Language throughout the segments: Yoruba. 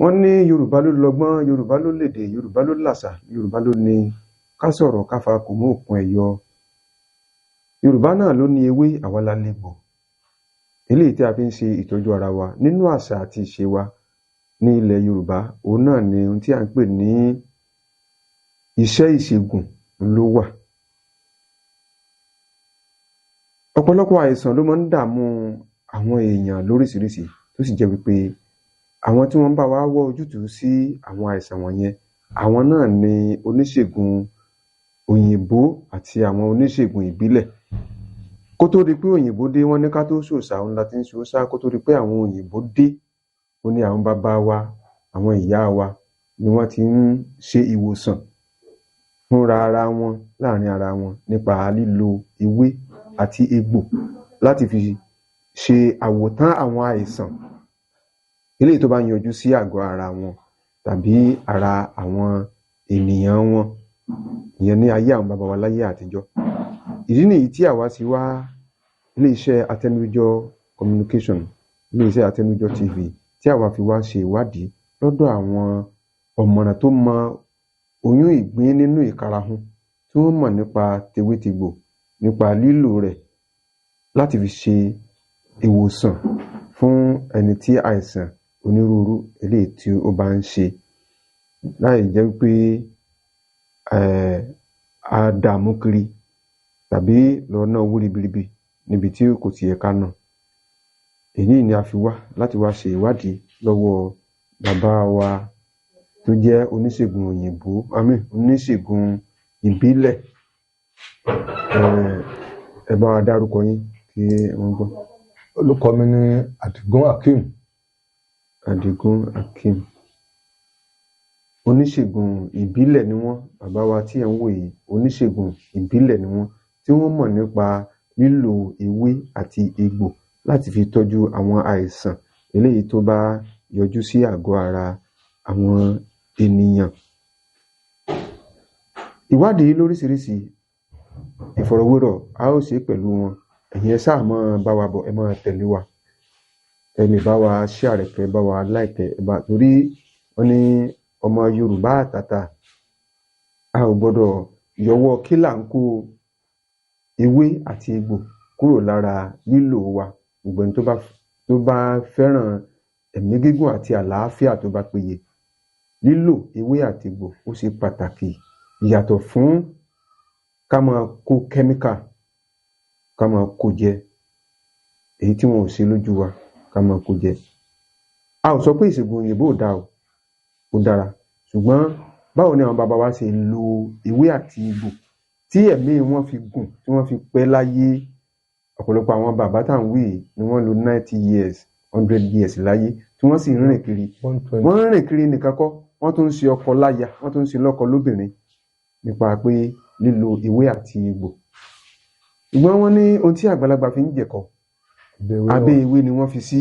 Wọ́n ní Yorùbá ló lọ́gbọ́n, Yorùbá ló lèdè, Yorùbá ló làṣà, Yorùbá ló ní ká sọ̀rọ̀ ká fa kò mú òkun ẹ̀ yọ. Yorùbá náà ló ní ewé, àwa la legbò. Eléyìí tí a fi ń ṣe ìtọ́jú ara wa nínú àṣà àti ìṣe wa ní ilẹ̀ Yorùbá, òun náà ni ohun tí à ń pè ní iṣẹ́ ìṣègùn ló wà. Ọ̀pọ̀lọpọ̀ àìsàn ló máa ń dààmú àwọn èèyàn lóríṣiríṣi, tó sì jẹ́ wípé àwọn tí wọ́n ń bá wa wá ojútùú sí àwọn àìsàn wọ̀nyẹn, àwọn náà ni oníṣègùn òyìnbó àti àwọn oníṣègùn ìbílẹ̀. Kó tó di pé òyìnbó dé, wọ́n ní ká tó ṣòòṣà òun la ti ń ṣòòṣà. Kó tó di pé àwọn òyìnbó dé, ó ní àwọn bàbá wa, àwọn ìyá wa ni wọ́n ti ń ṣe ìwòsàn fúnra ara wọn láàrin ara wọn nípa lílo ewé àti egbò láti fi ṣe àwòtán àwọn àìsàn eléyìí tó bá ń yọjú sí àgọ́ ara wọn tàbí ara àwọn ènìyàn wọn, ìyẹn ní ayé àwọn bàbá wa láyé àtijọ́. Ìdí nìyí tí àwa sì wá iléeṣẹ́ Atẹnujọ Communication, iléeṣẹ́ Atẹnujọ TV, tí àwa fi wá ṣe ìwádìí lọ́dọ̀ àwọn ọ̀mọ̀ràn tó mọ oyún ìgbín nínú ìkarahun, tí wọ́n mọ̀ nípa tewétegbò, nípa lílò rẹ̀ láti fi ṣe ìwòsàn fún ẹni tí àìsàn onírúurú eléyìí tí ó bá ń ṣe, láì jẹ́ wípé a dààmú kiri tàbí lọ ná owó ribiribi níbi tí kò ti yẹ ká ná. Èyí ni a fi wá láti wá ṣe ìwádìí lọ́wọ́ bàbá wa tó jẹ́ oníṣègùn òyìnbó, I mean oníṣègùn ìbílẹ̀. Ẹ bá wa dárúkọ yín kí wọ́n gbọ́. Orúkọ mi ni Àdìgún Akeem. Àdìgún Akeem. Oníṣègùn ìbílẹ̀ ni wọ́n. Bàbá wa tí ẹ̀ ń wò yìí, oníṣègùn ìbílẹ̀ ni wọ́n, tí wọ́n mọ̀ nípa lílo ewé àti egbò láti fi tọ́jú àwọn àìsàn eléyìí tó bá yọjú sí àgọ́ ara àwọn ènìyàn. Ìwádìí lóríṣiríṣi, ìfọ̀rọ̀wérọ̀ a ó ṣe pẹ̀lú wọn. Ẹ̀yin ẹ ṣáà máa bá wa bọ̀, ẹ máa tẹ̀lé wa. Ẹ lè bá wa share rẹ̀, kẹ́ bá wa like ẹ̀, bá torí wọ́n ní ọmọ Yorùbá àtàtà, a ò gbọdọ̀ yọwọ́ kí là ń kó ewé àti egbò kúrò lára lílò wa. Gbogbo ẹni tó bá fẹ́ràn ẹ̀mí gígùn àti àlàáfíà tó bá péye, lílò ewé àti egbò ó ṣe pàtàkì, yàtọ̀ fún ká máa kó kẹ́míkà, ká máa kó jẹ èyí tí wọn ò ṣe lójú wa, ká máa kó jẹ. A ò sọ pé ìṣègùn òyìnbó ò dáa o, ó dára, ṣùgbọ́n báwo ni àwọn bàbá wa ṣe lo ewé àti egbò tí ẹ̀mí wọn fi gùn, tí wọ́n fi pẹ́ láyé? Ọ̀pọ̀lọpọ̀ àwọn bàbá tá à ń wí yìí ni wọ́n lo 90 years, 100 years láyé, tí wọ́n sì ń rìn kiri. 120. Wọ́n ń rìn kiri nìkan kọ́, wọ́n tún ń ṣe ọkọ láya, wọ́n tún ń ṣe lọ́kọ lóbìnrin nípa pé lílo ewé àti egbò. Ṣùgbọ́n wọ́n ní ohun tí àgbàlagbà fi ń jẹ̀kọ, abẹ́ ewé ni wọ́n fi sí.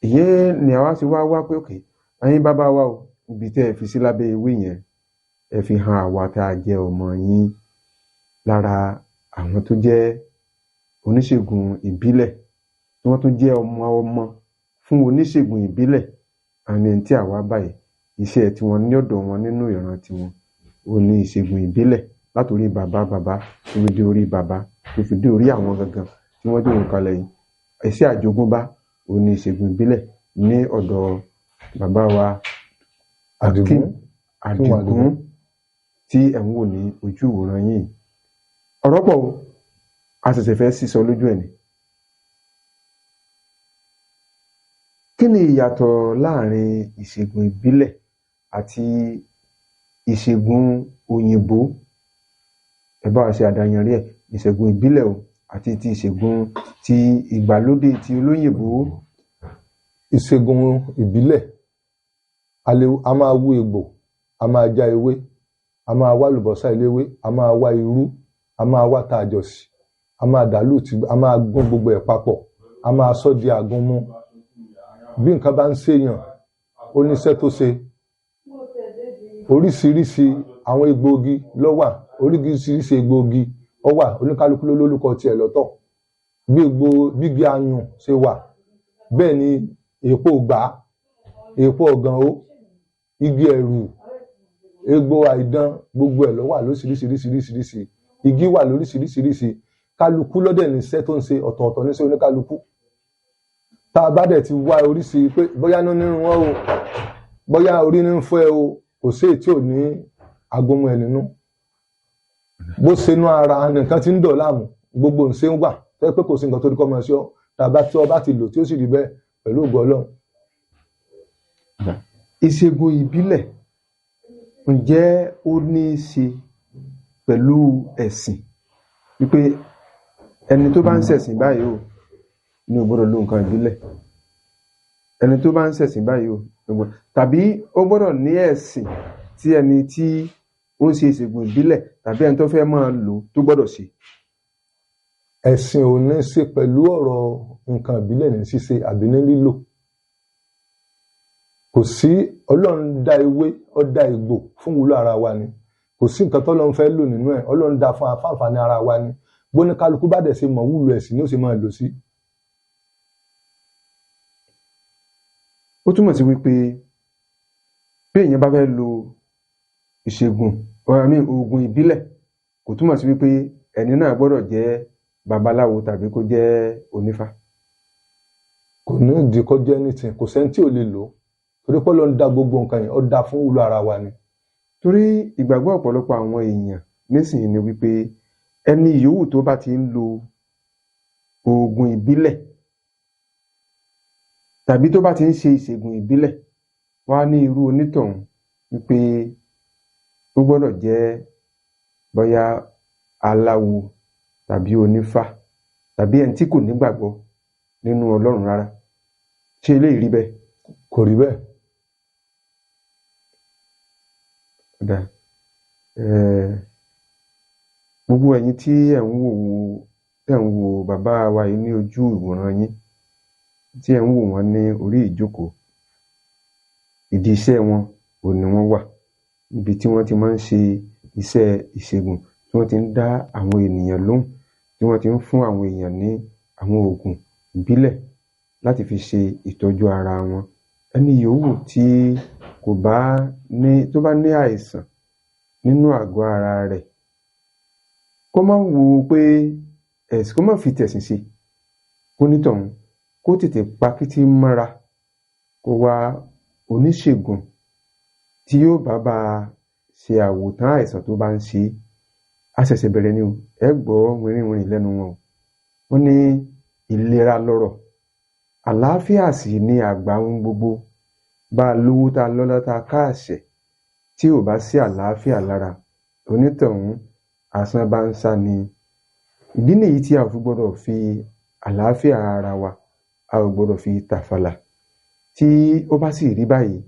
Ìyẹn ni àwa ṣe wá wá pé òkè ẹ̀yin bàbá wa o, ibi tẹ́ ẹ fi sí lábẹ́ ewé yẹn, ẹ fi hàn àwa tá a jẹ́ ọmọ yín. Lára àwọn tó jẹ́ oníṣègùn ìbílẹ̀ tí wọ́n tún jẹ́ ọmọ ọmọ fún oníṣègùn ìbílẹ̀, àní ẹni tí àwa báyìí, iṣẹ́ tiwọn ní ọ̀dọ̀ wọn nínú ìran tiwọn ó ní ìṣègùn ìbílẹ̀, látòrí bàbá bàbá tó fi dé orí bàbá tó fi dé orí àwọn gangan tí wọ́n jókòó kalẹ̀ yìí. Iṣẹ́ àjogúnbá ó ní ìṣègùn ìbílẹ̀ ní ọ̀dọ̀ bàbá wa Àdìgún. Àdìgún tí ẹ̀ ń wò ní ojú ìwòran yìí. Ọ̀rọ̀ pọ̀ o, a ṣẹ̀ṣẹ̀ fẹ́ sísọ lójú ẹ̀ ni. Kí ni ìyàtọ̀ láàrin ìṣègùn ìbílẹ̀ àti ìṣègùn òyìnbó? Ẹ bá wa ṣe àdáyanrí ẹ̀, ìṣègùn ìbílẹ̀ o àti ti ìṣègùn ti ìgbàlódé ti olóyìnbó. Ìṣègùn ìbílẹ̀, a máa wú egbò, a máa já ewé, a máa wá àlùbọ́sà eléwé, a máa wá irú, a máa wá tàjọ̀sì, a máa dàlú tí a máa gún gbogbo ẹ̀ papọ̀, a máa sọ di àgúnmu. Bí nǹkan bá ń ṣèyàn, ó níṣẹ́ tó ṣe. Oríṣiríṣi àwọn egbòogi ló wà, oríṣiríṣi egbòogi ó wà, oníkálukú ló lórúkọ tiẹ̀ lọ́tọ̀. Bí egbò gbígbé ayùn ṣe wà, bẹ́ẹ̀ ni èpo gbà Èpo ọ̀gàn o, igi ẹ̀rù, egbò àìdán, gbogbo ẹ̀ ló wà lóríṣiríṣiríṣiríṣi. Igi wà lóríṣiríṣiríṣi. Kálukú lọ́dẹ̀ ní iṣẹ́ tó ń ṣe, ọ̀tọ̀ọ̀tọ̀ ní iṣẹ́ oníkálukú. Tá a bá dẹ̀ ti wá oríṣi pé bóyá inú nírun wọn o, bóyá orí ní ń fọ́ ẹ o, kò sí èyí tí ò ní agbóhun ẹ̀ nínú. Bó ṣe inú ara nìkan ti ń dọ̀ láàmú, gbogbo ń ṣe ń wà tó yẹ pé kò sí nǹkan tó ní kọ́ máa ṣe ọ́. Tàbá tí ọba ti lò tí ó sì rí bẹ́ẹ̀ pẹ̀lú ògo Ọlọ́run. Ìṣègùn ìbílẹ̀, ǹjẹ́ ó ní í ṣe pẹ̀lú ẹ̀sìn? Wípé ẹni tó bá ń ṣẹ̀sìn báyìí o ní ò gbọ́dọ̀ lo nǹkan ìbílẹ̀, ẹni tó bá ń ṣẹ̀sìn báyìí o ní ò gbọ́dọ̀, tàbí ó gbọ́dọ̀ ní ẹ̀sìn tí ẹni tí ó ń ṣe ìṣègùn ìbílẹ̀ tàbí ẹni tó fẹ́ máa lò tó gbọ́dọ̀ ṣe. Ẹ̀sìn ò ní ṣe pẹ̀lú ọ̀rọ̀ nǹkan ìbílẹ̀ ní ṣíṣe àbí ní lílò. Kò sí, Ọlọ́run dá ewé, ó dá egbò fún wúlò ara wa ni. Kò sí nǹkan tọ́lọ́run fẹ́ lò nínú ẹ̀, Ọlọ́run dá fún àǹfààní ara wa ni. Bóníkálukú bá dẹ̀ ṣe mọ̀ wúlò ẹ̀sìn ni ó ṣe máa lò sí. Ó túmọ̀ sí wípé bí èèyàn bá fẹ́ lo ìṣègùn, oògùn ìbílẹ̀, kò túmọ̀ sí wípé ẹni náà gbọ́dọ̀ jẹ́ babaláwo tàbí kó jẹ́ onífá. Kò ní ìdí kó jẹ́ anything, kò sẹ́ni tí ò lè lò ó. Torí pé Ọlọ́run dá gbogbo nǹkan yẹn, ó dá fún wúlò ara wa ni. Torí ìgbàgbọ́ ọ̀pọ̀lọpọ̀ àwọn èèyàn nísìnyí ni wípé ẹni yòówù tó bá ti ń lo oògùn ìbílẹ̀ tàbí tó bá ti ń ṣe ìṣègùn ìbílẹ̀, wọ́n á ní irú onítọ̀hún wípé ó gbọ́dọ̀ jẹ́ bóyá aláwo tàbí onífá tàbí ẹni tí kò nígbàgbọ́ nínú Ọlọ́run rárá. Ṣé eléyìí rí bẹ́ẹ̀? Kò rí bẹ́ẹ̀. Ọ̀dà, gbogbo ẹ̀yin tí ẹ̀ ń wò tẹ̀ ń wo bàbá wa yìí ní ojú ìwòran yín, tí ẹ̀ ń wò wọ́n ní orí ìjókòó, ìdí iṣẹ́ wọn ò ní wọ́n wà níbi tí wọ́n ti máa ń ṣe iṣẹ́ ìṣègùn, tí wọ́n ti ń dá àwọn ènìyàn lóhùn, tí wọ́n ti ń fún àwọn èèyàn ní àwọn oògùn ìbílẹ̀ láti fi ṣe ìtọ́jú ara wọn. Ẹni yòówù tí kò bá ní, tó bá ní àìsàn nínú àgọ́ ara rẹ̀, kó má wo pé ẹ̀sìn, kó má fi tẹ̀sìn ṣe, kó nítọ̀hún kó tètè pakítí mọ́ra, kó wá oníṣègùn tí yóò bá bá a ṣe àwòtán àìsàn tó bá ń ṣe. A ṣẹ̀ṣẹ̀ bẹ̀rẹ̀ ni o, ẹ gbọ́ wìrìwìrì lẹ́nu wọn o. Wọ́n ní ìlera lọ́rọ̀, àlàáfíà sì ni àgbà ohun gbogbo. Bá a lówó tá a lọ́lá tá a káàṣẹ̀, tí ò bá sí àlàáfíà lára onítọ̀hún, asán bá ń sá ni. Ìdí nìyí tí a ò fi gbọ́dọ̀ fi àlàáfíà ara wa, a ò gbọ́dọ̀ fi tàfàlà. Tí ó bá sì rí báyìí,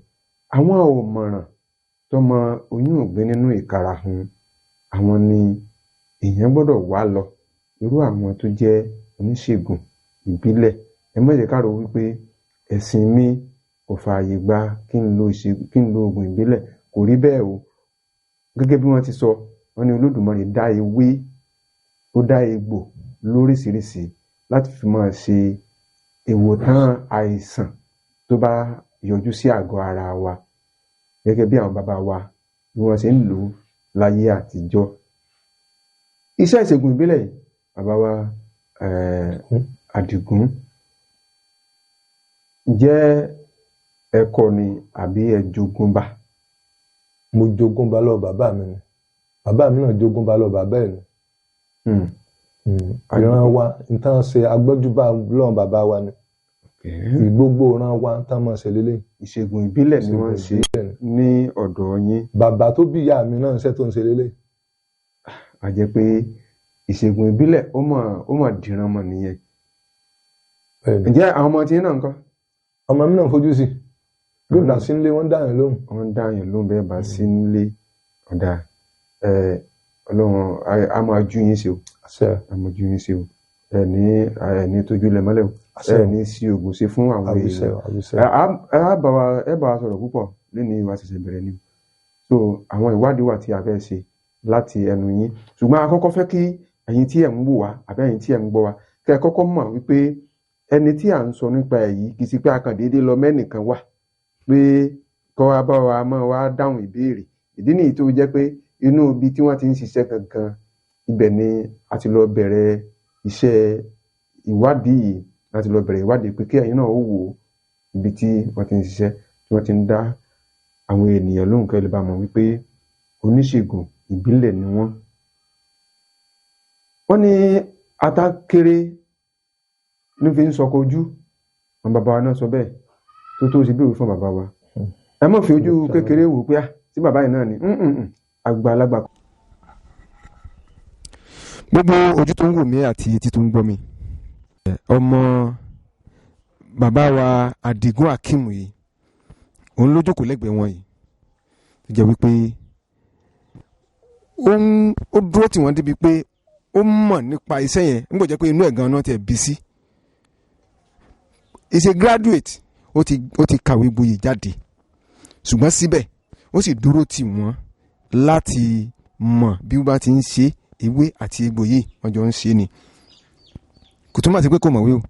àwọn ọ̀mọ̀ràn tó mọ oyún ògbé nínú ìkarahun, àwọn ni èèyàn gbọ́dọ̀ wá lọ. Irú àwọn tó jẹ́ oníṣègùn ìbílẹ̀. Ẹ má jẹ́ ká rò wípé ẹ̀sìn mi kò fààyè gba kí n lo ìṣègùn, kí n lo oògùn ìbílẹ̀. Kò rí bẹ́ẹ̀ o. Gẹ́gẹ́ bí wọ́n ti sọ, wọ́n ní Olódùmarè dá ewé, ó dá egbò lóríṣiríṣi láti fi máa ṣe ìwòtán àìsàn tó bá yọjú sí àgọ́ ara wa. Gẹ́gẹ́ bí àwọn bàbá wa bí wọ́n ṣe ń lò ó láyé àtijọ́. Iṣẹ́ ìṣègùn ìbílẹ̀ yìí, bàbá wa Àdìgún, ǹjẹ́ ẹ kọ́ ni àbí ẹ jogúnbá? Mo jogúnbá lọ́wọ́ bàbá mi ni. Bàbá mi náà jogúnbá lọ́wọ́ bàbá ẹ̀ ni. Ìran wa nǹkan ṣe agbọ́júbá lọ́wọ́ bàbá wa ni. Gbogbo ìran wa nǹkan máa ṣe lélẹ̀. Ìṣègùn ìbílẹ̀ ni wọ́n ń ṣe ní ọ̀dọ̀ yín. Bàbá tó bí ìyá mi náà ń ṣe tó ń ṣe lélẹ̀. A jẹ́ pé ìṣègùn ìbílẹ̀ ó mọ̀ dìran mọ̀ nìyẹn. Ǹjẹ́ àwọn ọmọ tí náà ń kọ́? Ọmọ mi náà fojú sí. Bí ó bá sí nílé, wọ́n ń dáyàn lóhùn. Wọ́n ń dáyàn lóhùn bẹ́ẹ̀ bá sí nílé. Ọ̀dà, Ọlọ́run á máa jú yín sí o. Á máa jú yín sí o. Ẹ ní tójú lẹ mọ́lẹ̀ o. Ẹ ní sí oògùn ṣe fún àwọn èèyàn. Ẹ bá wa sọ̀rọ̀ púpọ̀ lónìí, ìwà ṣẹ̀ṣẹ̀ bẹ̀rẹ̀ ni. So àwọn ìwádìí wà tí a fẹ́ ṣe láti ẹnu yín. Ṣùgbọ́n a kọ́kọ́ fẹ́ kí ẹ̀yin tí ẹ̀ ń wò wá àbí ẹ̀yin tí ẹ̀ ń gbọ́ wá, kẹ́ ẹ kọ́kọ́ mọ̀ wípé ẹni tí à ń sọ nípa ẹ̀ yìí kì í ṣe pé a kàn déédéé lọ mẹ́nìkan wà pé pé kọ́ wa bá wa máa wá dáhùn ìbéèrè. Ìdí nìyí tó jẹ́ pé inú ibi tí wọ́n ti ń ṣiṣẹ́ gangan ibẹ̀ ni a ti lọ bẹ̀rẹ̀ iṣẹ́ ìwádìí yìí, láti lọ bẹ̀rẹ̀ ìwádìí pé kí ẹ̀yin náà ó wò ó ibi tí wọ́n ti ń ṣiṣẹ́, tí wọ́n ti ń dá àwọn ènìyàn lóhùn, kẹ́ lè bá mọ̀ wípé oníṣègùn ìbílẹ̀ ni wọ́n. Wọ́n ní ata kéré ló fi ń sọkọ ojú, àwọn bàbá wa náà sọ bẹ́ẹ̀ tó tó ṣe bí òwe fún bàbá wa. Ẹ má fi ojú kékeré wò pé sí bàbá yìí náà ni àgbàlagbà. Gbogbo ojú tó ń wò mí àti etí tó ń gbọ́ mi, ọmọ bàbá wa Àdìgún Akeem yìí òun ló jókòó lẹ́gbẹ̀ẹ́ wọn yìí, tó jẹ́ wípé ó dúró tì wọ́n débi pé ó mọ̀ nípa iṣẹ́ yẹn, nígbà jẹ́ pé inú ẹ̀ gan-an ti ẹ̀ bí sí. He's a graduate, ó ti kàwé gboyè jáde, ṣùgbọ́n síbẹ̀ ó sì dúró tì wọ́n láti mọ̀ bí wọ́n bá ti ń ṣe ewé àti egbò yìí wọ́n jọ ń ṣe ni. Kò túmọ̀ sí pé kò mọ̀wé o,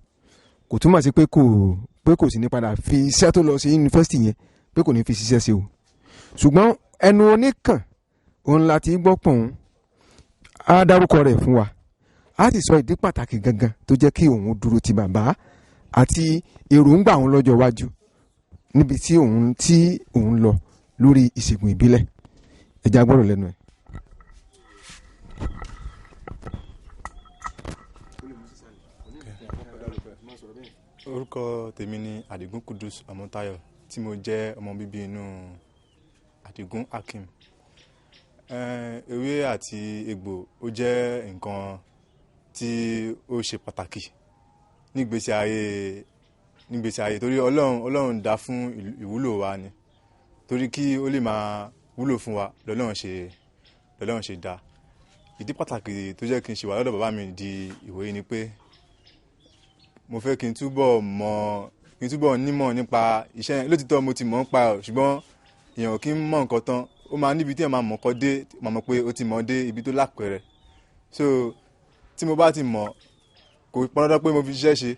kò túmọ̀ sí pé kò sì ní padà fi iṣẹ́ tó lọ sí yunifásitì yẹn pé kò ní fi ṣiṣẹ́ ṣe o, ṣùgbọ́n ẹnu oníkàn òun la ti gbọ́ pọ̀n á dárúkọ rẹ̀ fún wa, á sì sọ ìdí pàtàkì gangan tó jẹ́ kí òun dúró ti bàbá àti èròǹgbà òun lọ́jọ́ iwájú níbi tí òun lọ lórí ìṣègùn ìbílẹ̀. Ẹ jẹ́ á gbọ́rọ̀ lẹ́nu ẹ̀. Orúkọ tèmi ni Àdìgún Kudus Ọmọ́táyọ̀, tí mo jẹ́ ọmọ bíbí inú Àdìgún Akeem. Ewé àti egbò ó jẹ́ nǹkan tí ó ṣe pàtàkì nígbésí ayé, torí Ọlọ́run dá fún ìwúlò wa ni, torí kí ó lè máa wúlò fún wa lọ́lọ́run ṣe dá. Ìdí pàtàkì tó jẹ́ kí n ṣe wà lọ́dọ̀ bàbá mi di ìwòye ni pé mo fẹ́ kí n túbọ̀ nímọ̀ nípa iṣẹ́ yẹn. Lótìtọ́ mo ti mọ̀ ń pa ẹ̀, ṣùgbọ́n èèyàn kì í mọ̀ nǹkan tán, ó máa níbi tí èèyàn máa mọ̀ kọ́ dé, máa mọ̀ pé ó ti mọ̀ dé ibi tó lápẹ̀rẹ̀. So tí mo bá ti mọ̀, kò pọn dandan pé mo fi ṣiṣẹ́ ṣe,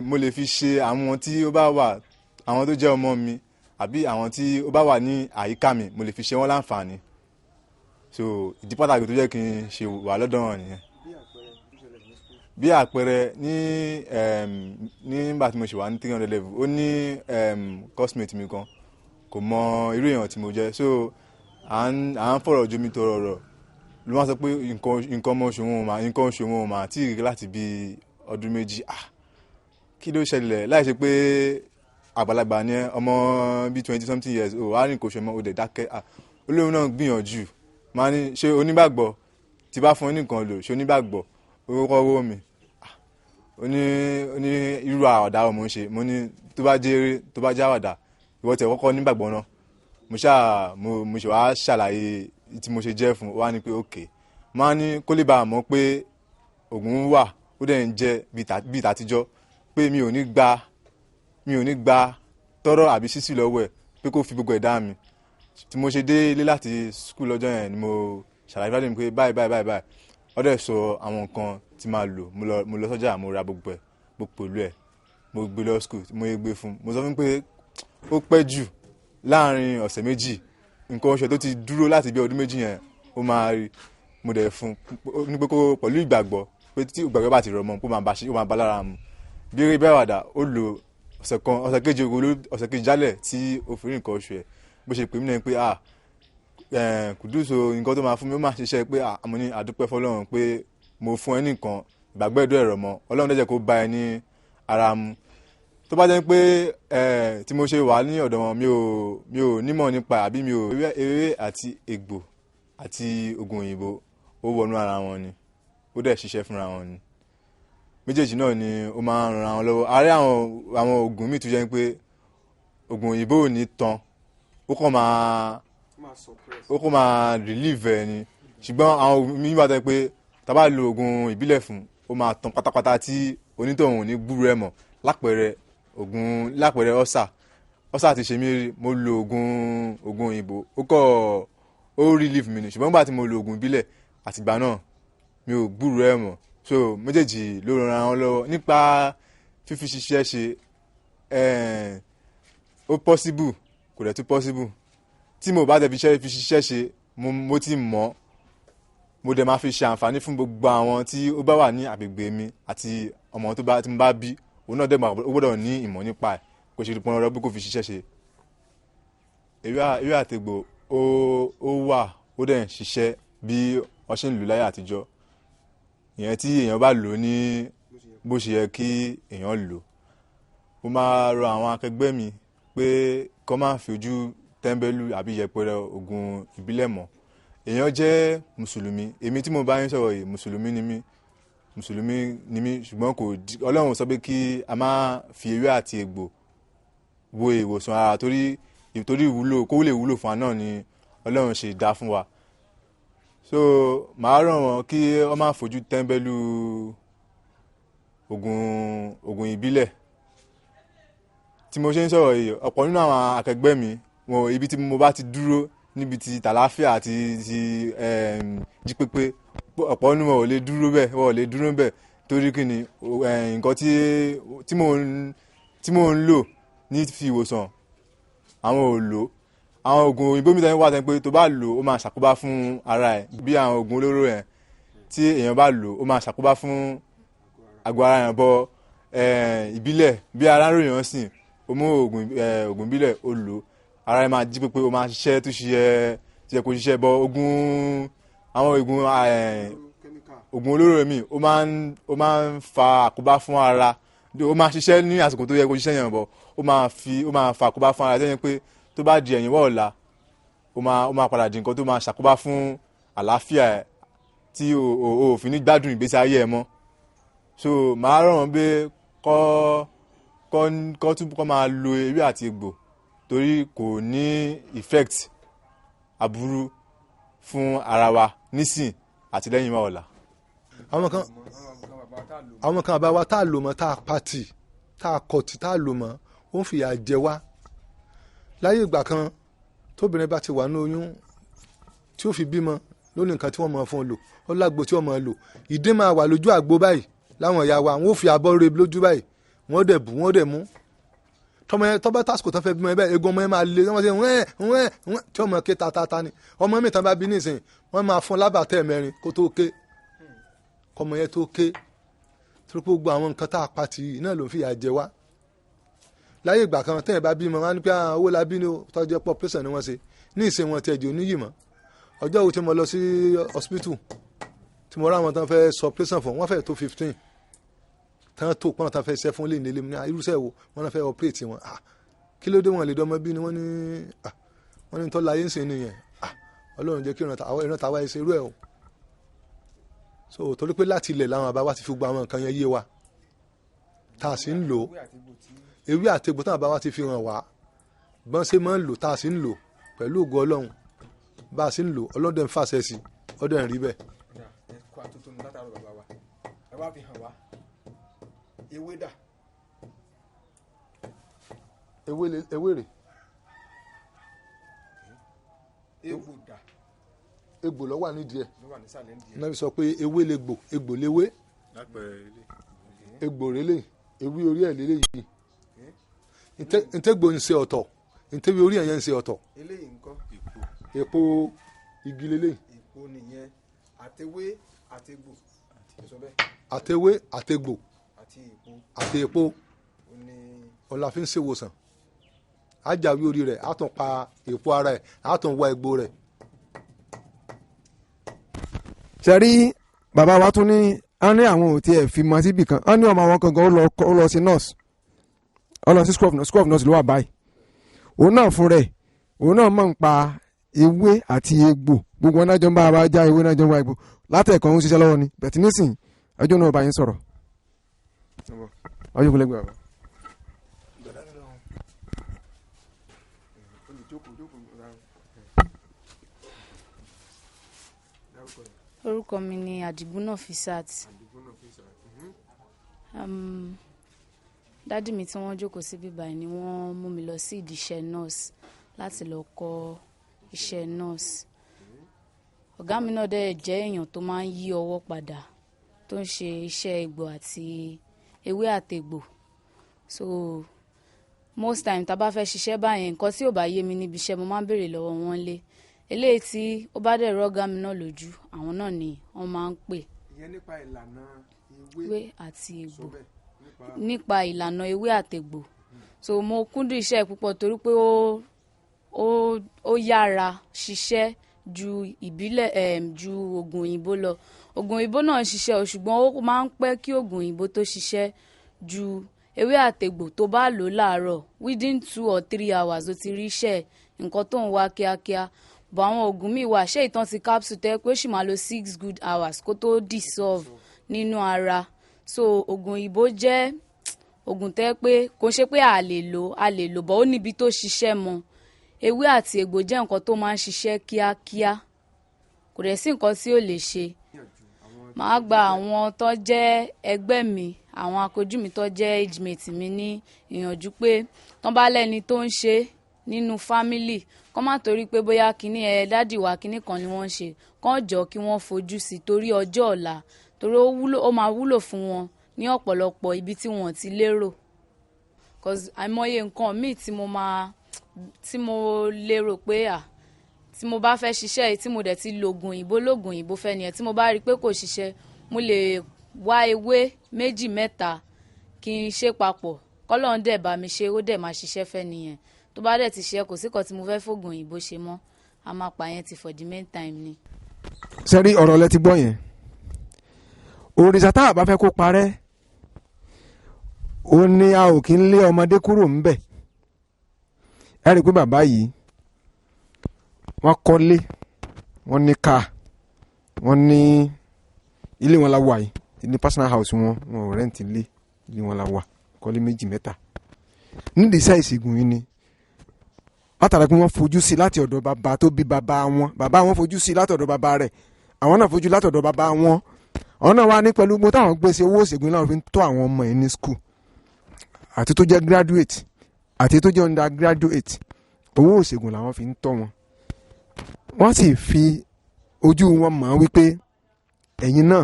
mo lè fi ṣe àwọn tí ó bá wà, àwọn tó jẹ́ ọmọ mi àbí àwọn tí ó bá wà ní àyíká mi, mo lè fi ṣe wọ́n láǹfààní. So ìdí pàtàkì tó jẹ́ kí n ṣe wà lọ́dọ̀ wọn nìyẹn. Bí àpẹẹrẹ ní nígbà tí mo ṣe wà ní 300 level, ó ní cosmate mi kan kò mọ irú èèyàn tí mo jẹ́, so à ń fọ̀rọ̀ jomi tọrọ ọ̀rọ̀, ló máa sọ pé nǹkan ọmọ oṣù wọn mà, nǹkan oṣù wọn mà tí ì láti bí ọdún méjì. Kí ló ṣẹlẹ̀? Láì ṣe pé àgbàlagbà ni ọmọ bíi 20 something years o, á ní nǹkan oṣù ọmọ o dẹ̀ dákẹ́. Olóhùn náà gbìyànjú, máa ní ṣé onígbàgbọ́ tí bá fún ní nǹkan lò, ṣé onígbàgbọ́ owó kọ́ owó mi. Ó ní irú àwàdà wo mo ń ṣe, mo ní tó bá jẹ́ eré, tó bá jẹ́ àwàdà, ìwọ tẹ̀ kọ́kọ́ nígbàgbọ́ náà. Mo ṣe wá ṣàlàyé tí mo ṣe jẹ́ fún wa ní pé òkè máa ní kó lè bá a mọ̀ pé ògùn wà, ó dẹ̀ ń jẹ́ bíi tàtijọ́, pé mi ò ní gba tọ́rọ́ àbí sísì lọ́wọ́ ẹ̀, pé kó fi gbogbo ẹ̀ dá mi. Tí mo ṣe dé ilé láti skul lọ́jọ́ yẹn ni mo ṣàlàyé fún mi pé báyìí báyìí báyìí báyìí, ó dẹ̀ sọ àwọn nǹkan tí máa lò. Mo lọ sọ́jà, mo ra gbogbo ẹ̀, mo pẹ̀lú ẹ̀, mo gbé lọ skul, mo yẹ gbé fún. Mo sọ fún pé ó pẹ́ jù láàrin ọ̀sẹ̀ méjì, nǹkan oṣù tó ti dúró láti bí ọdún méjì yẹn ó máa rí. Mo dẹ̀ fún ní pé kó pẹ̀lú ìgbàgbọ́ pé tí ìgbàgbọ́ bá ti rọ̀ mọ́, kó máa bá lára mu. Bí eré bẹ́ẹ̀ wàdà, ó lò ọ̀sẹ̀ kan, ọ̀sẹ̀ kejì, ọ̀sẹ̀ kejì jálẹ̀ tí ó fi rí nǹkan oṣù ẹ̀. Bó ṣe pè mí náà pé Kudus o, nǹkan tó máa fún mi ó máa ṣiṣẹ́, pé mo ní àdúpẹ́ fọlọ́run pé mo fún ẹ nìkan, ìgbàgbọ́ ẹ̀dọ́ ẹ̀rọ mọ́, Ọlọ́run dẹ̀ jẹ́ kó bá ẹ ní ara mu. Tó bá jẹ́ pé tí mo ṣe wà ní ọ̀dọ̀ wọn, mi ò nímọ̀ nípa àbí mi ò. Ewé àti egbò àti ògùn òyìnbó ó wọnú ara wọn ni, ó dẹ̀ ṣiṣẹ́ fúnra wọn ni. Méjèèjì náà ni ó máa ń ran wọn lọ́wọ́. A rí àwọn ògùn míì tó jẹ́ pé ògùn òyìnbó ò ní tán, ó kàn máa relieve ẹ ni. Ṣùgbọ́n àwọn ògùn míì bá tẹ́ pé tá bá lo ògùn ìbílẹ̀ fún, ó máa tán pátápátá tí onítọ̀hún ò ní gbúrú ẹ̀ mọ̀. Lápẹẹrẹ ògùn, lápẹẹrẹ ọ́sà ti ṣe mí rí, mo lo ògùn òyìnbó, ó relieve mi ni. Ṣùgbọ́n nígbà tí mo lo ògùn ìbílẹ̀ àtìgbà náà mi ò gbúrú ẹ̀ mọ̀. So méjèèjì ló ran wọn lọ́wọ́ nípa fífi ṣiṣẹ́ ṣe. Ó possible, kò dẹ̀ tún possible. Tí mo bá dẹ̀ fi ṣiṣẹ́ ṣe, mo ti mọ̀, mo dẹ̀ máa fi ṣe àǹfààní fún gbogbo àwọn tí ó bá wà ní àgbègbè mi àti ọmọ tó bá tí mo bá bí, òun náà dẹ̀ ó gbọ́dọ̀ ní ìmọ̀ nípa ẹ̀, kò ṣe pọn ọ̀rọ̀ bí kò fi ṣiṣẹ́ ṣe. Ewé àtegbò ó wà, ó dẹ̀ ń ṣiṣẹ́ bí wọ́n ṣe ń lò láyé àtijọ́. Ìyẹn tí èèyàn bá lò ní bó ṣe yẹ kí èèyàn lò. Mo máa rọ àwọn akẹgbẹ́ mi pé kó má fi ojú tẹ́ńbẹ́lú àbí yẹpẹrẹ ògùn ìbílẹ̀ mọ́. Èèyàn jẹ́ mùsùlùmí, èmi tí mo bá yín sọ̀rọ̀ yìí mùsùlùmí ni mí, mùsùlùmí ni mí, ṣùgbọ́n kò Ọlọ́run sọ pé kí a má fi ewé àti egbò wo ìwòsàn ara torí ìwúlò kó lè wúlò fún wa náà ni Ọlọ́run ṣe dá fún wa. So màá rọ̀ wọ́n kí wọ́n má fojú tẹ́ńbẹ́lú ògùn ìbílẹ̀. Tí mo ṣe ń sọ̀rọ̀ yìí, ọ̀pọ̀ nínú àwọn akẹgbẹ́ mi wọn ibi tí mo bá ti dúró níbi ti tàlàáfíà àti ti jí pépé, ọ̀pọ̀ nínú wọn ò lè dúró bẹ́ẹ̀, wọn ò lè dúró bẹ́ẹ̀ torí kí ni nǹkan tí mò ń lò ní fi ìwòsàn àwọn ò lò. Àwọn oògùn òyìnbó mi tẹ́lẹ̀ wà tẹ́lẹ̀ pé tó bá lò ó máa ṣàkóbá fún ara ẹ̀, bí àwọn oògùn olóró ẹ̀ tí èèyàn bá lò ó máa ṣàkóbá fún àgọ́ ara ẹ̀. Bọ́ ìbílẹ̀ bí ara ń ròyìn sìn, ó mú oògùn ìbílẹ̀ ó lò, ara ẹ̀ máa jí pépé, ó máa ṣiṣẹ́ tó ṣe kó ṣiṣẹ́. Bọ́ àwọn oògùn olóró mi ó máa ń fa àkóbá fún ara, ó máa ṣiṣẹ́ ní àsìkò tó yẹ kó ṣiṣẹ́ yẹn, bọ́ ó máa fa àkóbá fún ara tẹ́yìn pé tó bá di ẹ̀yìn wọ́ ọ̀la ó máa padà di nǹkan tó máa ṣàkóbá fún àlàáfíà ẹ̀ tí o fi ní gbádùn ìgbésí ayé ẹ̀ mọ́. So màá rọ̀ wọ́n pé kọ́ tún kọ́ máa lo ewé àti egbò torí kò ní effect aburú fún ara wa nísìn àti lẹ́yìn wa ọ̀la. Àwọn kan àbá wa tá a lò mọ́, tá a pàtì, tá a kọ̀tì, tá a lò mọ́, ó ń fìyà jẹ wá. Láyé ìgbà kan tóbìnrin bá ti wà ní oyún tí ó fi bímọ lónìí, nǹkan tí wọ́n máa fún un lò ó lágbo tí wọ́n máa lò, ìdí máa wà lójú àgbo báyìí láwọn ìyá wa, wọ́n ó fi abọ́ re lójú báyìí, wọ́n dẹ̀ bù, wọ́n dẹ̀ mú. Tọmọ yẹn tọ́ba tásìkò tán fẹ́ bímọ yẹn báyìí, egun ọmọ yẹn máa le, wọ́n ṣe wẹ́ẹ̀ wẹ́ẹ̀ wẹ́ẹ̀ tí ọmọ ké tatata ni. Ọmọ mi tán bá bí nísìnyí, wọ́n máa fún lábàtẹ́ mẹ́rin kó tó ké, kọmọ yẹn tó ké. Torí pé gbogbo àwọn nǹkan tá a pa tì í náà ló ń fìyà jẹ wá. Láyé ìgbà kan tẹ́yìn bá bímọ, wọn á ní pé owó la bí ní o, tọ́jú ẹ̀pọ̀ pẹ́sàn ni wọ́n ṣe ní ìsìn wọn tiẹ̀ jẹ́ oníyì mọ́. Ọjọ́ wo tí mo lọ sí hospital tí mo rá àwọn tán fẹ́ sọ pẹ́sàn fún, wọ́n fẹ́ tó 15 tán tó pọ́n tán fẹ́ ṣẹ́ fún léyìn lélẹ́mu ní irúṣẹ́ wo wọ́n fẹ́ operate wọn. Kí ló dé wọn lè dọ́mọ bí ni wọ́n ní wọ́n ní tọ́lá ayé ń sìn nìyẹn. Ọlọ́run jẹ́ kí ìran tàwa ẹ̀ ṣe irú ẹ̀ o. So torí pé láti ilẹ̀ làwọn àbá wa ti fi gba àwọn nǹkan yẹn yé wa tá a sì ń lò ó. Ewé àtegbò táwọn bàbá wa ti fi hàn wá bọ́n ṣe máa ń lò tá a sì ń lò pẹ̀lú ògo Ọlọ́run, bá a sì ń lò ọlọ́dẹ ń fàṣẹ sí ọdẹ ń rí bẹ́ẹ̀. Ẹ kó àtúntò látàrọ bàbá wa, ẹ wá fi hàn wá ewé dà. Ewé rè, egbò dà, egbò ló wà nídìí ẹ̀ náà fi sọ pé ewé lè gbò, egbò léwé, egbò rélé, ewé orí ẹ̀ lélẹ̀ yìí. Ntẹ́gbò ń ṣe ọ̀tọ̀, ntẹ́wé orí ẹ̀yẹ ń ṣe ọ̀tọ̀. Eléyìí ńkọ́? Èpo igi lélẹ̀. Èpo nìyẹn, àtewé àtegbò. Àtewé àtegbò àti èpo ọ̀la fi ń ṣèwòsàn. Ajáwé orí rẹ̀, á tún pa èpo ara ẹ̀, á tún wá egbò rẹ̀. Ṣe rí bàbá wa tún ní á ní àwọn ò tiẹ̀ fi mọ síbì kan, á ní ọmọ àwọn kankan ó lọ sí nurse, ó lọ sí school of nurse ló wà báyìí. Òun náà fún rẹ̀, òun náà mọ̀ ń pa ewé àti egbò, gbogbo wọn náà jọ ń bá wa já ewé náà jọ ń wá egbò látẹ̀kọ́ ń ṣiṣẹ́ lọ́wọ́ ni. Bẹ̀tí nísìnyí ọjọ́ náà bá yín sọ̀rọ̀. Ọjọ́ ìkúlẹ̀ gbé bàbá. Orúkọ mi ni Àdìgúnná Fisat. Dádì mi tí wọ́n jókòó sí bíbá ni wọ́n mú mi lọ sí ìdí iṣẹ́ nurse láti lọ kọ́ iṣẹ́ nurse. Ọ̀gá mi náà dẹ̀ jẹ́ èèyàn tó máa ń yí ọwọ́ padà, tó ń ṣe iṣẹ́ egbò àti ewé àtegbò. So Most time tá a bá fẹ́ ṣiṣẹ́ báyẹn, nǹkan tí ò bá yé mi níbi iṣẹ́, mo máa ń béèrè lọ́wọ́ wọn lé. Eléyìí tí ó bá dẹ̀ rọ́gá mi náà lójú, àwọn náà ni wọ́n máa ń pè. Ìyẹn nípa ìlànà ewé àti egbò, nípa ìlànà ewé àtegbò. So mo kúndùn iṣẹ́ púpọ̀ torí pé ó yára ṣiṣẹ́ ju ìbílẹ̀, ju oògùn òyìnbó lọ. Oògùn òyìnbó náà ń ṣiṣẹ́ o, ṣùgbọ́n ó máa ń pẹ́ kí oògùn òyìnbó tó ṣiṣẹ́ ju ewé àtegbò. Tó bá lò láàárọ̀, within 2 or 3 hours ó ti rí iṣẹ́ nǹkan tó ń wá kíákíá. But àwọn oògùn míì wà, ṣé ìtàn ti capsule tẹ́ pé ó sì máa lo 6 good hours kó tó dissolve nínú ara. So oògùn òyìnbó jẹ́ oògùn tẹ́ pé kò ṣe pé a lè lò, a lè lò, but ó níbi tó ṣiṣẹ́ mọ́. Ewé àti egbò jẹ́ nǹkan tó máa ń ṣiṣẹ́ kíákíá, kò dẹ̀ sí nǹkan tí ò lè ṣe. Màá gba àwọn tó jẹ́ ẹgbẹ́ mi, àwọn akojú mi tó jẹ́ age mate mi ní ìyànjú pé tán bá lẹ́ni tó ń ṣe nínú family, kán má torí pé bóyá kinní ẹ daddy wa kinní kan ni wọ́n ń ṣe, kán jọ kí wọ́n fojú sí torí ọjọ́ ọ̀la, torí ó wúlò, ó máa wúlò fún wọn ní ọ̀pọ̀lọpọ̀ ibi tí wọ́n ti lérò. Cause àìmọye nǹkan míì tí mo máa tí mo lérò pé à tí mo bá fẹ́ ṣiṣẹ́ yìí, tí mo dẹ̀ ti lògùn òyìnbó, lògùn òyìnbó fẹ́ nìyẹn, tí mo bá rí i pé kò ṣiṣẹ́, mo lè wá ewé méjì mẹ́ta kí n ṣe papọ̀, kọ́lọ́run dẹ̀ bá mi ṣe, ó dẹ̀ máa ṣiṣẹ́ fẹ́ nìyẹn. Tó bá dẹ̀ ti ṣe, kò sí kan tí mo fẹ́ fògùn òyìnbó ṣe mọ́. A máa pa yẹn ti for the main time ni. Sẹ́rí ọ̀rọ̀ lẹ ti gbọ́ yẹn. Òrìṣà tá a bá fẹ́ kó parẹ́, ó ní a ò kí ń lé ọmọdé kúrò ńbẹ̀. Ẹ rí i pé bàbá yìí, wọ́n kọ́lé, wọ́n ní car, wọ́n ní ilé wọn la wà yìí, ní personal house wọn. Wọn ò rent ilé, ilé wọn la wà. Kọ́lé méjì mẹ́ta nídìí iṣẹ́ ìṣègùn yìí ni, látara pé wọ́n fojú sí láti ọ̀dọ̀ bàbá tó bí bàbá wọn. Bàbá wọn fojú sí láti ọ̀dọ̀ bàbá rẹ̀, àwọn náà fojú láti ọ̀dọ̀ bàbá wọn. Àwọn náà wá ní pẹ̀lú gbogbo táwọn gbé sí owó ìṣègùn náà fi ń tọ́ àwọn ọmọ yìí ní school, àti tó jẹ́ graduate àti tó jẹ́ undergraduate, owó ìṣègùn làwọn fi ń tọ́ wọn. Wọ́n sì fi ojú wọn mọ̀ wípé ẹ̀yin náà,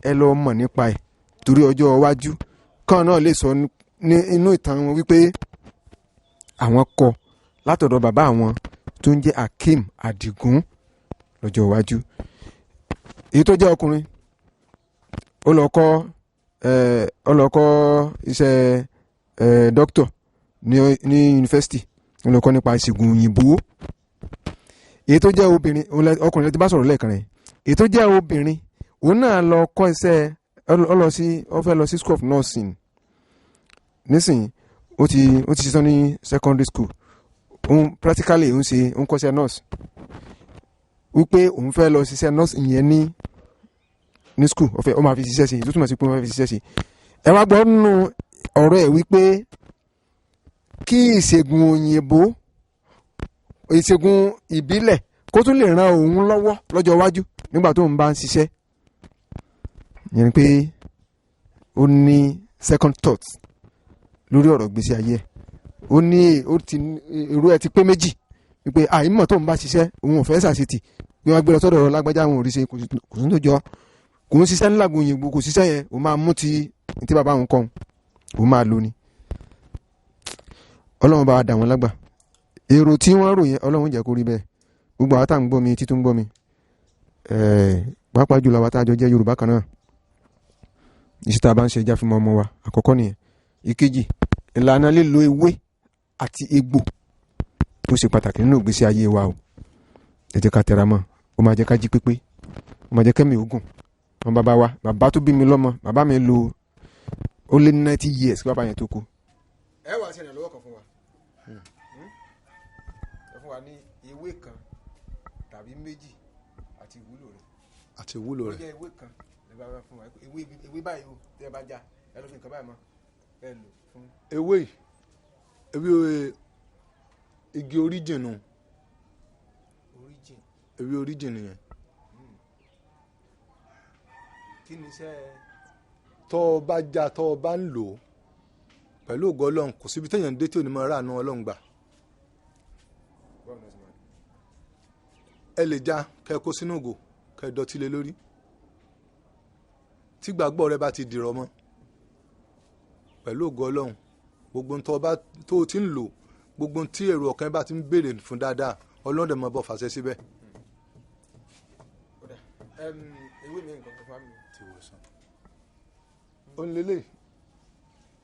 ẹ lọ mọ̀ nípa ẹ̀ torí ọjọ́ iwájú kan náà lè sọ ní inú ìtàn wọn wípé àwọn kọ látọ̀dọ̀ bàbá àwọn tó ń jẹ́ Akeem Adigun lọ́jọ́ iwájú. Èyí tó jẹ́ ọkùnrin, ó lọ kọ́ iṣẹ́ dókítà ní yunifásitì, ó lọ kọ́ nípa ìṣègùn òyìnbó. Èyí tó jẹ́ obìnrin, ọkùnrin tí bá sọ̀rọ̀ lẹ́ẹ̀kan rẹ̀, èyí tó jẹ́ obìnrin, òun náà lọ kọ́ iṣẹ́, ó lọ sí, ó fẹ́ lọ sí school of nursing nísìnyí. Ó ti ṣiṣẹ́ ní secondary school, òun practically òun ṣe, òun kọ́ṣẹ́ nurse, wípé òun fẹ́ lọ ṣiṣẹ́ nurse ìyẹn ní school. Ó fẹ́, ó máa fi ṣiṣẹ́ sí i, tó túmọ̀ sí pé ó máa fi ṣiṣẹ́ sí i. Ẹ wá gbọ́ nínú ọ̀rọ̀ ẹ̀ wípé kí ìṣègùn òyìnbó, ìṣègùn ìbílẹ̀ kó tún lè ran òun lọ́wọ́ lọ́jọ́ iwájú nígbà tó ń bá ń ṣiṣẹ́. Yẹn ni pé ó ní second thought lórí ọ̀rọ̀ gbèsè ayé ẹ̀. Ó ní ó ti èrò ẹ̀ ti pé méjì wípé àìmọ̀ tó ń bá ṣiṣẹ́, òun ò fẹ́ ṣàṣetì bí wọ́n gbé lọ sọ́dọ̀ lágbájá, àwọn òrìṣẹ́ kò sí tó jọ, kò ń ṣiṣẹ́ ńlágun òyìnbó, kò ṣiṣẹ́ yẹn, òun máa mú ti tí bàbá òun kọ́ òun máa lò ní. Ọlọ́run bá wa dà wọ́n lágbà. Èrò tí wọ́n rò yẹn, Ọlọ́run jẹ́ kó rí bẹ́ẹ̀. Gbogbo àwọn tá à ń gbọ́ mi, títún gbọ́ mi, pàápàá jùlọ àwọn tá a jọ jẹ́ Yorùbá kan náà, iṣẹ́ tá a bá ń ṣe, ẹja fi mọ ọmọ wa. Àkọ́kọ́ nìyẹn. Ìkejì, ìlànà lílo ewé àti egbò tó ṣe pàtàkì nínú ìgbésí ayé wa o, ẹ jẹ́ ká tẹra mọ́. Ó máa jẹ́ ká jí pépé, ó máa jẹ́ kẹ́mi ogun. Wọn bàbá wa, bàbá tó bí mi lọ́mọ, bàbá mi lo ó lé ní 90 years kí bàbá yẹn tó kú. Ẹ wá sí ìrànlọ́wọ́ kan fún wa. Ẹ fún wa ní ewé kan tàbí méjì àti ìwúlò rẹ̀. Àti ìwúlò Ó rẹ̀. Jẹ́ ewé kan lè bá fún wa. Ewé báyìí o, tẹ́ ẹ bá já, ẹ lọ fi nǹkan báyìí mọ́, ẹ lò fún. Ewé yìí, ewé igi oríjìn nù. Origin. Ewé oríjìn nìyẹn. Kí ni iṣẹ́? Tọ́ ọ bá já, tọ́ ọ bá ń lò ó pẹ̀lú ògo Ọlọ́run, kò síbi téèyàn ń dé tí ò ní máa ráàánú Ọlọ́run gbà. Báwo ni ẹ ṣe máa? Ẹ lè já, kẹ́ ẹ kó sínú ògò, kẹ́ ẹ dọ̀tí lé lórí. Tí gbàgbọ́ rẹ bá ti dìrọ̀ mọ́ pẹ̀lú ògo Ọlọ́run. Gbogbo tó bá tó ti ń lò, gbogbo tí èrò ọkàn bá ti ń béèrè fún dáadáa, Ọlọ́run dẹ̀ máa bọ̀ fàṣẹ síbẹ̀. Ewé mi nǹkan fún mi. Ó ń lélẹ̀,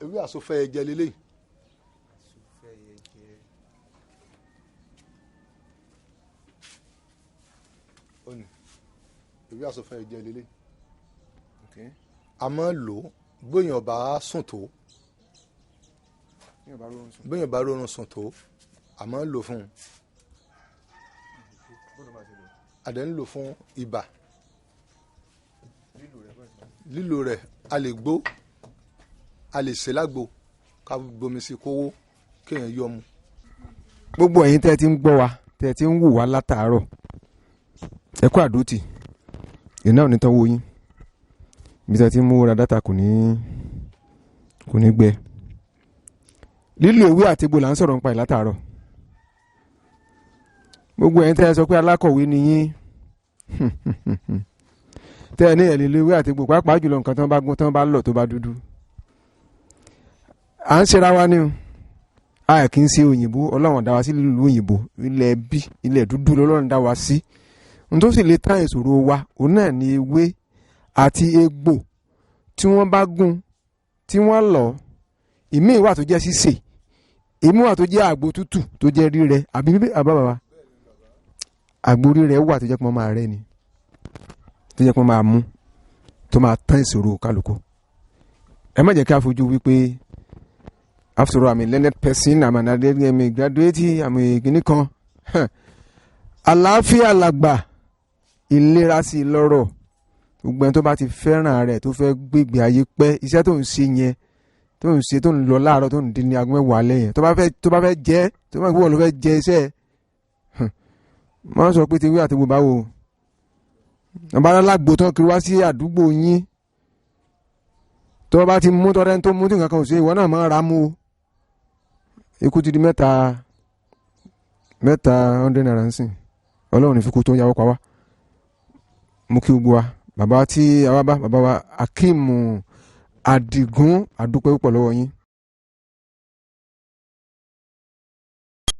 ewé àsofẹ́ ẹ̀jẹ̀ lélẹ̀. Ó ní ewé àsofẹ́ ẹ̀jẹ̀ lélẹ̀. A máa ń lò ó bóyá bá sùn tó, bóyá bá rọrùn sùn tó, a máa ń lò fún un. A dẹ̀ ń lò fún ibà. Lílò rẹ̀, a lè gbó, a lè sè lágbo, ká gbomi sí kówó kéèyàn yọ mu. Gbogbo ẹ̀yin tẹ́ ẹ ti ń gbọ́ wa, tẹ́ ẹ ti ń wò wá látàárọ̀, ẹ kú àdótì, iná ò ní tán wo yín. Ibi tẹ́ ẹ ti ń mú ra dátà kò ní gbẹ. Lílo ewé àti egbò là ń sọ̀rọ̀ nípa ẹ̀ látàárọ̀. Gbogbo ẹ̀yin tẹ́ ẹ sọ pé alákọ̀wé ni yín, tẹ́ ẹ ní ẹ̀ lè lo ewé àti egbò, pàápàá jùlọ nǹkan tán bá gún, tán bá lọ̀, tó bá dúdú. À ń ṣera wa ni o, a kì í ṣe òyìnbó. Ọlọ́run dá wa sí ìlú òyìnbó, ilẹ̀ bí ilẹ̀ dúdú lọ́lọ́run dá wa sí. N tó sì lè tán ìṣòro wa, òun náà ni ewé àti egbò tí wọ́n bá gún, tí wọ́n lọ̀. Ìmíì wà tó jẹ́ sísè, ìmíì wà tó jẹ́ àgbo tútù tó jẹ́ rírẹ, àbí àbá bàbá, àgbo rírẹ wà tó jẹ́ pé wọ́n máa rẹ́ ni, tó jẹ́ pé wọ́n máa mú, tó máa tán ìṣòro kálukú. Ẹ má jẹ́ kí a fojú wípé after all, I'm a learned person, I'm an academic graduate, I'm a guinea kan. Àlàáfíà làgbà, ìlera sí lọ́rọ̀. Gbogbo ẹni tó bá ti fẹ́ràn rẹ̀, tó fẹ́ gbégbé ayé pẹ́, iṣẹ́ tó ń ṣe yẹn, tó ń ṣe, tó ń lọ láàárọ̀, tó ń dín ní aago 10 alẹ́ yẹn, tó bá fẹ́ jẹ́, tó bá gbọ́ ló fẹ́ jẹ iṣẹ́, má sọ pé ti wí àti gbogbo báwo. Ọba alágbó tán kiri wá sí àdúgbò yín, tó bá ti mú tọ́rẹ́ tó mú tí nǹkan kan ò ṣe, ìwọ náà máa ra mú o. Ikú ti di mẹ́ta mẹ́ta 100 naira ń sìn. Ọlọ́run ní fikú tó ń yàwó pa wá. Mú kí gbogbo wa, bàbá tí àwa bá, bàbá wa Akeem Adigun, àdúpẹ́ púpọ̀ lọ́wọ́ yín.